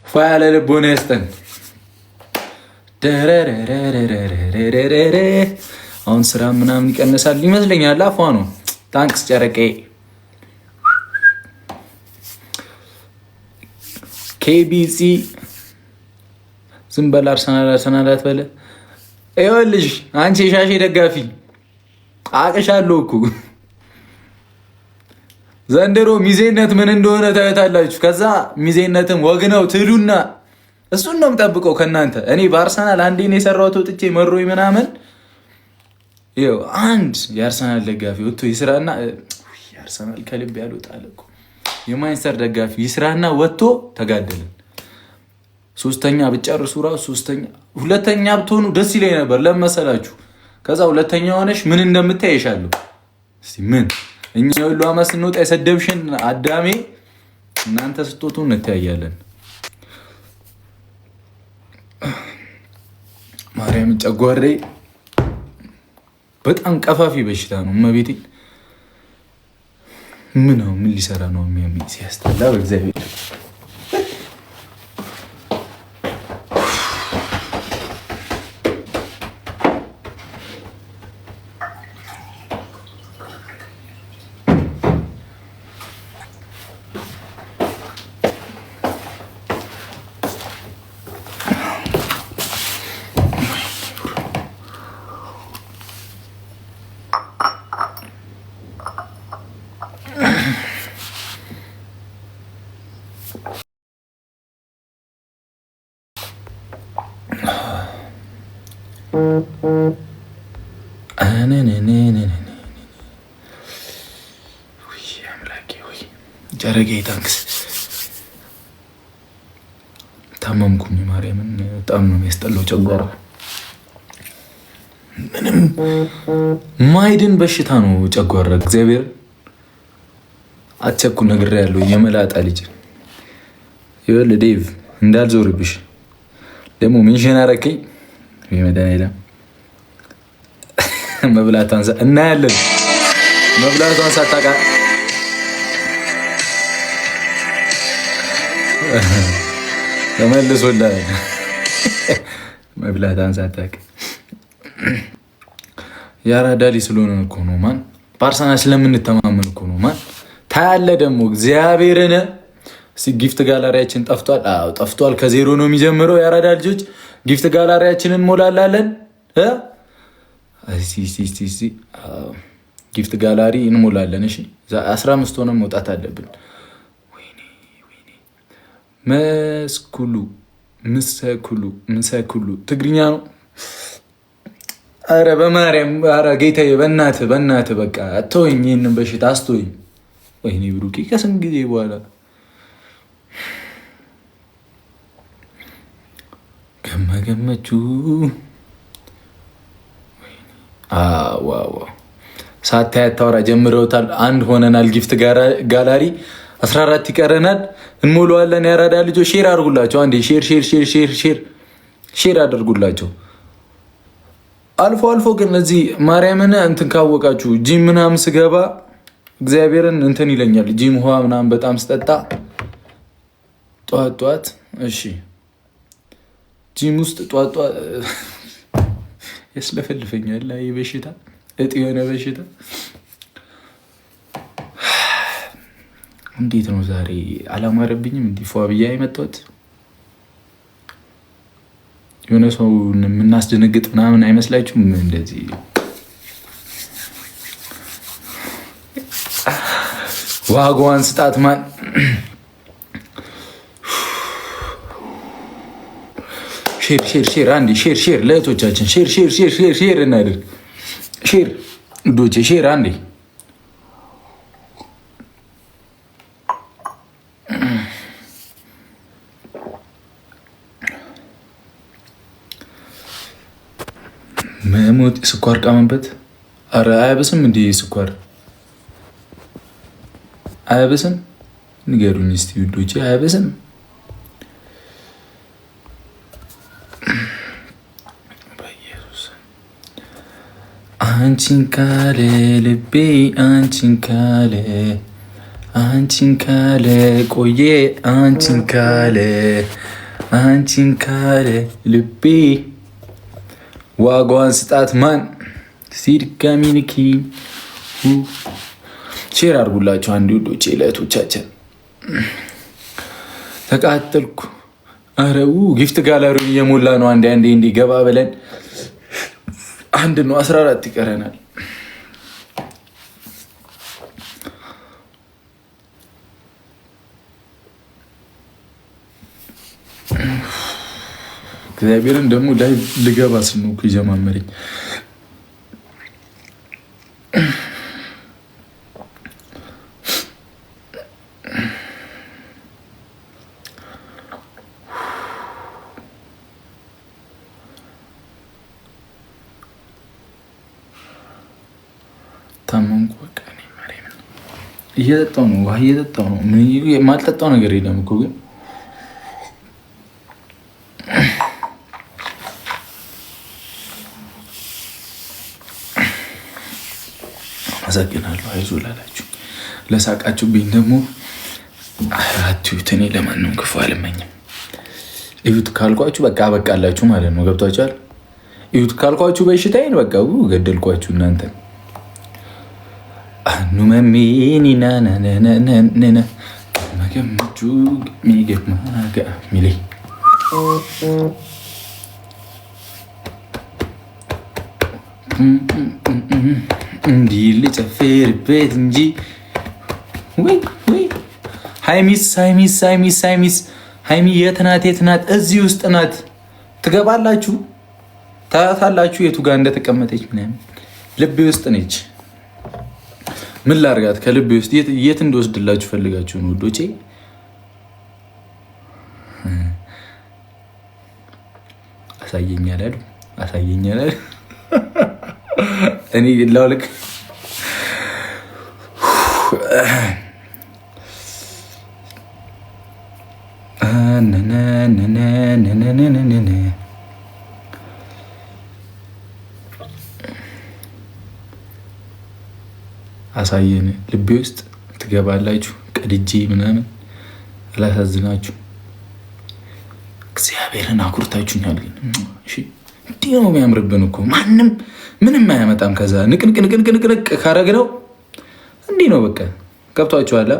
ፏ ያለ ልቦና ይስጠን። ደረረረረረረረረ አሁን ስራ ምናምን ይቀንሳል ይመስለኛል። አፏ ነው። Thanks ጨረቄ። ኬቢሲ ዝም በል አርሰናል አርሰናል አትበለ። ይኸውልሽ አንቺ የሻሼ ደጋፊ አቅሻለሁ እኮ ዘንድሮ ሚዜነት ምን እንደሆነ ታዩታላችሁ። ከዛ ሚዜነትም ወግ ነው ትሉና እሱን ነው የምጠብቀው ከእናንተ። እኔ በአርሰናል አንዴ ነው የሰራሁት ወጥቼ መሮኝ ምናምን። ይኸው አንድ የአርሰናል ደጋፊ ወጥቶ ይስራና፣ የአርሰናል ከልብ ያልወጣል እኮ፣ የማንቸስተር ደጋፊ ይስራና ወጥቶ ተጋደልን። ሶስተኛ ብጨርሱ ራሱ ሶስተኛ ሁለተኛ ብትሆኑ ደስ ይለኝ ነበር። ለመሰላችሁ ከዛ ሁለተኛ ሆነሽ ምን እንደምታይ ይሻለሁ። እስቲ ምን እኛ ሁሉ አመት ስንወጣ የሰደብሽን አዳሜ እናንተ ስትወጡ እንተያያለን። ማርያምን ጨጓሬ በጣም ቀፋፊ በሽታ ነው። እመቤቴ ምን ነው ምን ሊሰራ ነው የሚያመኝ? ሲያስጠላ በእግዚአብሔር። አምላኬ ወይ ጨረጌ thanks። ታመምኩኝ። ማርያምን በጣም ነው የሚያስጠላው ጨጓራ። ምንም ማይድን በሽታ ነው ጨጓራ። እግዚአብሔር አትቸኩል ነግሬሃለሁ። የመላጣ ልጅ ይኸውልህ ዴቭ እንዳልዞርብሽ ደግሞ mention አረከኝ። መድኃኒዓለም መብላቷን እናያለን። መብላቷን ሳታውቃ ተመልሶላል። መብላቷን ሳታውቅ የአራዳ ልጅ ስለሆነ እኮ ነው። ማን በአርሰናል ስለምንተማመን እኮ ነው። ማን ታያለ ደግሞ እግዚአብሔርን። Gift gallery ያችን ጠፍቷል። አዎ ጠፍቷል። ከዜሮ ነው የሚጀምረው። የአራዳ ልጆች gift gallery ያችንን እንሞላላለን። Gift gallery እንሞላለን። እሺ 15 ሆነ መውጣት አለብን። መስኩሉ ምሰኩሉ ምሰኩሉ ትግርኛ ነው። አረ በማርያም አረ ጌታዬ፣ በእናትህ በእናትህ በቃ አተወኝ፣ ይህንን በሽታ አስተወኝ። ወይኔ ብሩኬ ከስንት ጊዜ በኋላ ገመገመቹ። ሳታይ አታወራ ጀምረውታል። አንድ ሆነናል። Gift gallery 14 ይቀረናል፣ እንሞላዋለን። ያራዳ ልጆች share አድርጉላቸው። አንዴ share share share share share share አድርጉላቸው። አልፎ አልፎ ግን እዚህ ማርያምን እንትን ካወቃችሁ ጂም ምናምን ስገባ እግዚአብሔርን እንትን ይለኛል። ጂም ውሃ ምናምን በጣም ስጠጣ ጠዋት ጠዋት፣ እሺ ጂም ውስጥ ጠዋት ጠዋት ያስለፈልፈኛል። ይህ በሽታ እጥ የሆነ በሽታ እንዴት ነው ዛሬ አላማረብኝም? እንዲህ ፏ ብዬ የመጣሁት የሆነ ሰው የምናስደነግጥ ምናምን አይመስላችሁም? እንደዚህ ዋጋዋን ስጣት ማን። Share share share አንዴ share share ለእህቶቻችን share share share share share እናድርግ። Share ውዶቼ share አንዴ። መሞት ስኳር ቃመበት። አረ አያብስም እንዲ ስኳር አያብስም? ንገሩኝ እስቲ ውዶቼ አያብስም? አንቺን ካለ ልቤ አንቺን ካለ አንቺን ካለ ቆየ፣ አንቺን ካለ፣ አንቺን ካለ ልቤ ዋጋዋን ስጣት ማን ሲድጋሚ ንኪ። Share አድርጉላቸው አንድ ውዶቼ ለእህቶቻችን። ተቃጠልኩ። አረው gift gallery እየሞላ ነው። አንዴ አንዴ እንዲ ገባ ብለን አንድ ነው 14 ይቀረናል። እግዚአብሔርን ደግሞ ላይ ልገባ ስል ነው እኮ የጀማመረኝ። ታመምኩ። በቃ እኔ ማርያምን እየጠጣሁ ነው፣ ውሃ እየጠጣሁ ነው። የማልጠጣው ነገር የለም እኮ ግን አመሰግናለሁ። አይዞህ ላላችሁ ለሳቃችሁብኝ ደግሞ አትዩት። እኔ ለማንም ክፉ አልመኝም። እዩት ካልኳችሁ በቃ አበቃላችሁ ማለት ነው። ገብቷችኋል? እዩት ካልኳችሁ በሽታዬን በቃ ገደልኳችሁ እናንተ። አኑመሚኒናናናናና መገመቹ ሚገማጋ ሚሌ እንዲህ ልጨፍርበት እንጂ ወይ ወይ። ሃይሚስ ሃይሚስ ሃይሚስ ሃይሚስ ሃይሚ የት ናት? የት ናት? እዚህ ውስጥ ናት። ትገባላችሁ፣ ታያታላችሁ የቱ ጋር እንደተቀመጠች ምናምን። ልቤ ውስጥ ነች። ምን ላርጋት? ከልቤ ውስጥ የት እንደወስድላችሁ ፈልጋችሁ ነው ውዶቼ? አሳየኛል አሉ፣ አሳየኛል አሉ። እኔ ላውልቅ። አሳየን። ልቤ ውስጥ ትገባላችሁ። ቀድጄ ምናምን አላሳዝናችሁ። እግዚአብሔርን አኩርታችሁኛል። ግን እንዲህ ነው የሚያምርብን እኮ ማንም ምንም አያመጣም። ከዛ ንቅንቅንቅንቅንቅ ካረግነው እንዲህ ነው በቃ። ገብቷችኋል?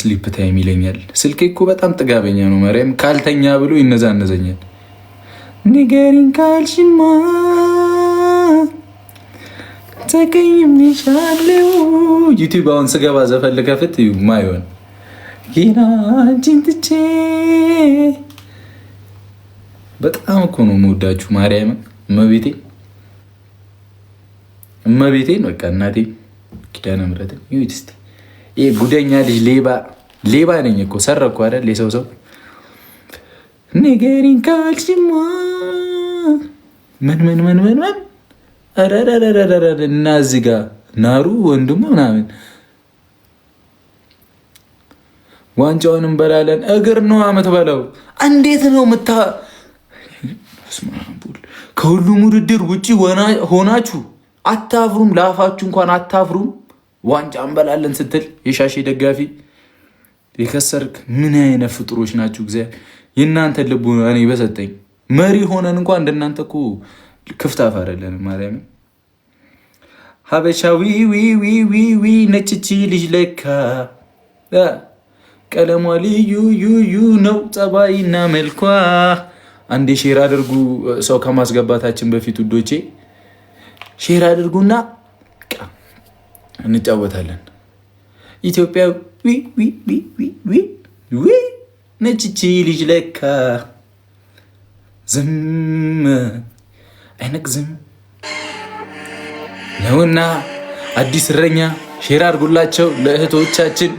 Sleep time ይለኛል ስልኬ እኮ በጣም ጥጋበኛ ነው። ማርያም ካልተኛ ብሎ ይነዛነዘኛል። ንገሪኝ ካልሽማ ተቀይሜሻለሁ። ዩቲዩብ አሁን ስገባ ዘፈን ልከፍት ማይሆን ጌና አንቺን ትቼ። በጣም እኮ ነው የምወዳችሁ። ማርያምን እመቤቴ እመቤቴን በቃ እናቴ ኪዳነ ምሕረትን ይሁት እስኪ። ይሄ ጉደኛ ልጅ ሌባ ሌባ ነኝ እኮ ሰረኩ አይደል? የሰው ሰው ንገሪኝ ካልሽማ ምን ምን ምን ምን ምን ረረረረረ እና እዚህ ጋ ናሩ ወንድሙ ምናምን ዋንጫውን እንበላለን። እግር ነው የምትበላው። እንዴት ነው ምታ ከሁሉም ውድድር ውጪ ሆናችሁ አታፍሩም? ለአፋችሁ እንኳን አታፍሩም? ዋንጫ እንበላለን ስትል የሻሼ ደጋፊ የከሰርክ ምን አይነት ፍጡሮች ናችሁ? እግዚአብሔር የእናንተ ልቡ እኔ በሰጠኝ። መሪ ሆነን እንኳን እንደናንተ እኮ ክፍት አፍ አይደለንም። ማርያምን ሀበሻዊ ዊ ዊ ዊ ዊ ነችቺ ልጅ ለካ ቀለሟ ልዩ ዩ ዩ ነው ጸባይና መልኳ። አንዴ share አድርጉ ሰው ከማስገባታችን በፊት ውዶቼ share አድርጉና እንጫወታለን። ኢትዮጵያ ዊ ዊ ዊ ዊ ዊ ዊ ነችቺ ልጅ ለካ ዝም አይነቅዝም ነውና አዲስ እረኛ share አድርጉላቸው ለእህቶቻችን።